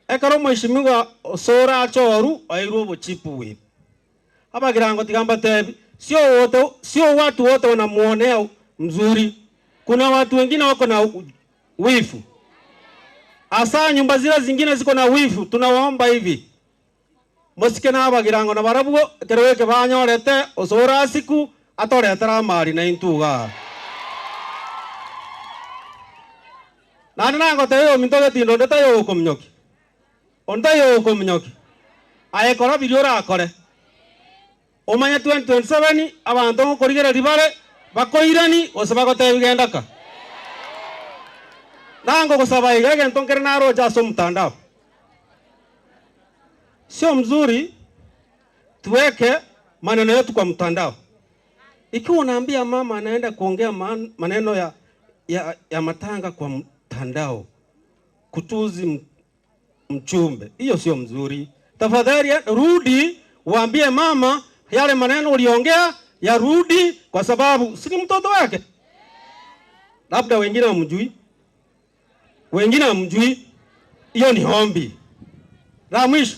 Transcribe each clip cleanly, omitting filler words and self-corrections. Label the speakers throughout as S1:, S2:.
S1: Ekero Omweshimiwa Osoro achoru oeirwe obochief whip. Abagirango tiga mbatebi, sio wote, sio watu wote wanamuonea mzuri, kuna watu wengine wako na wifu. Hasa nyumba zile zingine ziko na wifu, tunawaomba hivi, mosike na abagirango na barabwo ekero eke banyorete Osoro asiku atoretere amari naintwe igaa. Naende nagotebia ominto getindo onde taiyo ogokominyokia, onde taiyo ogokominyokia, aye kora biria orakore. Omanye 2027 abanto ngokorigereria bare bakoirani gose bagotebi genda ka. Nangogosaba iga egento nkere naroche ase omotandao. Sio mzuri tuweke maneno yetu kwa mtandao. Ikiwa unaambia mama anaenda kuongea maneno ya, ya, ya matanga kwa mtandao kutuzi mchumbe, hiyo sio mzuri. Tafadhali rudi waambie mama yale maneno uliongea yarudi, kwa sababu si ni mtoto wake. Labda wengine hamjui, wengine hamjui. Hiyo ni ombi la mwisho.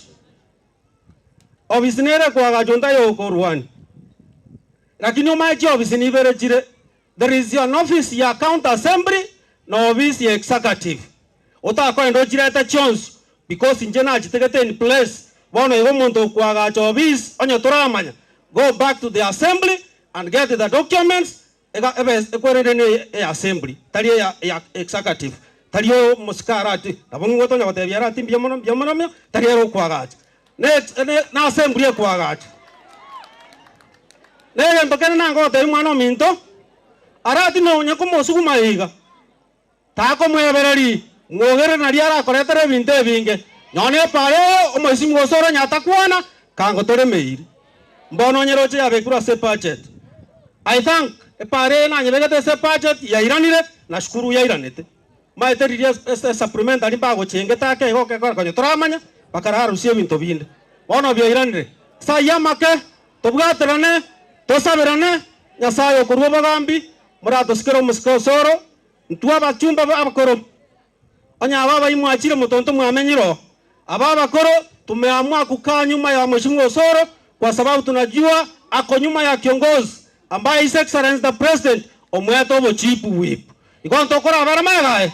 S1: Ofisi nere kwagacha ontayo okorwani, lakini omae chiofisi nibere chire. There is an office ya county assembly na office ya executive. Otakoenda ochirete chionsi because inche nachitegete in place. Bono igo omonto okoagacha office onye toramanya, go back to the assembly and get the documents ega ebe ekwerende ne eya assembly tari eya eya executive. Tari omosike arati nabo ng'o tonya gotebia arati mbuya mono mbuya mono mbuya tari ere okoagacha. Ne ne na assembly ekoagacha. Na egento kende nangotebia mwana ominto, arati nonya komosuguma iga, takomwebereria, mwogerere nario arakoretere ebinto ebinge. Nonya nepara eye omoisimi gose ore onye atakwana, kango toremeiri. Mbono onye roche yabekirwe ase ebudget. I thank epara eye nanyebegete ase ebudget yairanire, nashukuru yairanete. Maete riria esupplementary mbagochengete ake igo gekora konya toramanya, bakararusia ebinto binde. Bono biairanire. Ase ayio amake, tobwaterane, tosaberane, Nyasaye okorua obogambi, moratosikere omosike osoro, intwe abachumba abakoro. Onye aba abaimwachire motonto mwamenyire oo. Aba abakoro tumeamua kukaa nyuma ya Mheshimiwa Osoro kwa sababu tunajua ako nyuma ya kiongozi ambaye His Excellency the President omwete obochief whip. Igo ntokorabera magega aye.